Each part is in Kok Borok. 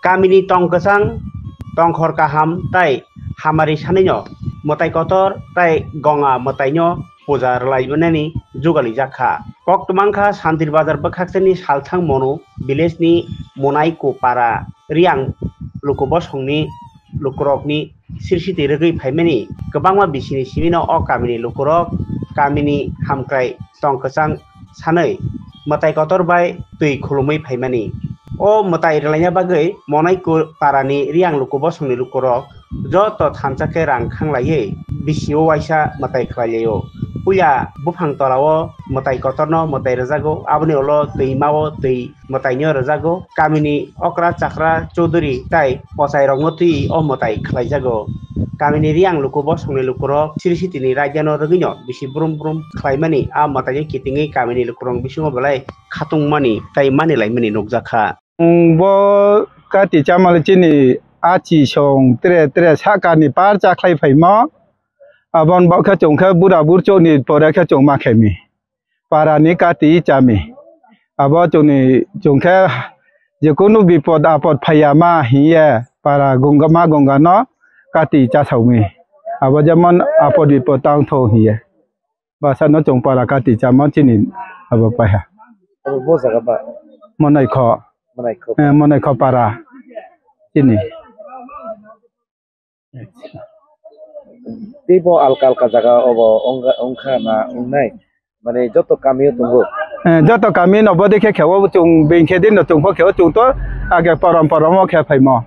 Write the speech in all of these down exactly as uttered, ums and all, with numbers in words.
Kamini tong kwchang, tongkhor kaham tei hamari sanino mwtai kotor tei gonga mwtaino puja rwlainani jugalijak kha. Koktwmang kha Santir Bazar bwkhaksani Salthang Monu village ni Monaiko para Riang luku bosongni lukurokni sirsiti rwgwi phaimani kwbangma bisini simino o kamini lukurok kamini hamkrai tong kwchang sanwi mwtai kotor bai twi khulumwi phaimani. O mwtai rwlaina bagwi Monaiko parani Riang luku bosongni lukurok joto thansa khe rang khanglaiwi bisio waisa mwtai khlailaio. Puila buphang tolao mwtai kotorno mwtai rwjago, aboni ulo twimao twi mwtaino rwjago. Kamini okra chakra chuduri tai pochairokno twi o mwtai khlaijago. Kamini Riang luku bosongni lukurok sirisitini raidano rwgwino bisi brum brum khlaimani a mwtaino kitingwi kamini lukurok bisingo belai khatungmani tai manilaimani nukjakha. Bo kati chamale chini achi song tre tre sakani par chakhlai phaimo. Abon bo khe chwng khe bura burchokni pore khe chwng ma khemi. Parani kati chami. Abo chwngni chwng khe jekunu bipod apod phaiya ma hiye para gunga ma gunga no kati chasaumi. Abo jemon apod bipod tang tho hiye. Basa no chwng para kati chama chini abo paiha. Abo bo jaga ba? Monai kho. Monai kho. Eh, Monai kho para chini. Tei bo alka alka jaga obo ongkha na ongnai? Mane joto kamio tongo? Eh, joto kami no bodi khe khewo chwng bing khe din no chwng pho khewo chwng to age porom porom o khe phaimo.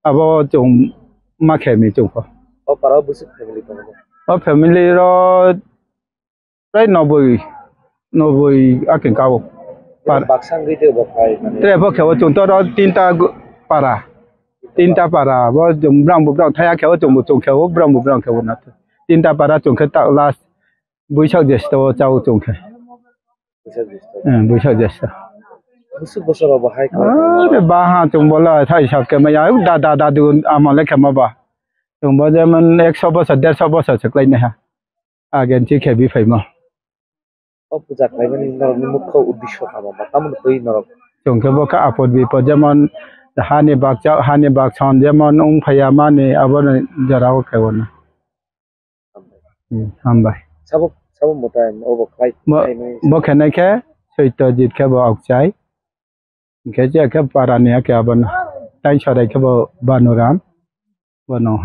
Abo chwng ma khe mi chwng pho. O para o bwswk family tongo? O family ro prai noboi, noboi akin kao. Par- Baksa wngwi tei bo phai mane? Tre pho khewo chwng to ro tinta gu-, para. Tinta para bo chwng brang bo brang thaya khewo chwng bo chwng khewo brang bo brang khewo na. Tinta para chwng khe ta last buisak jesto o chao chwng khe. Buisak jesto. Eh, buisak jesto. Bwswk bosor obo hai khe? Are ba ha chwng bo la thai sak khe maya da da da du amale khe ma ba. Chwng bo jemon ekso bosor, derso bosor se klai nai ha. Agen chi khe bi phaimo. O puja khlaimani norokni mukha uddesho tamo ba? Tamoni twi norok? Chwng khe bo kha apod bipod, jemon hani bakcha, hani bakson jemon wng phaiya mani aboni jorao khe ono. Hmm, hambai. Sabo, sabo mwtai obo khlai, bo, khlaimani bo khenai khe Soityajit khe bo Aokchai. Hingkhe je khe parani hakhe abono. Tei sorai khe bo Banuram. Bono.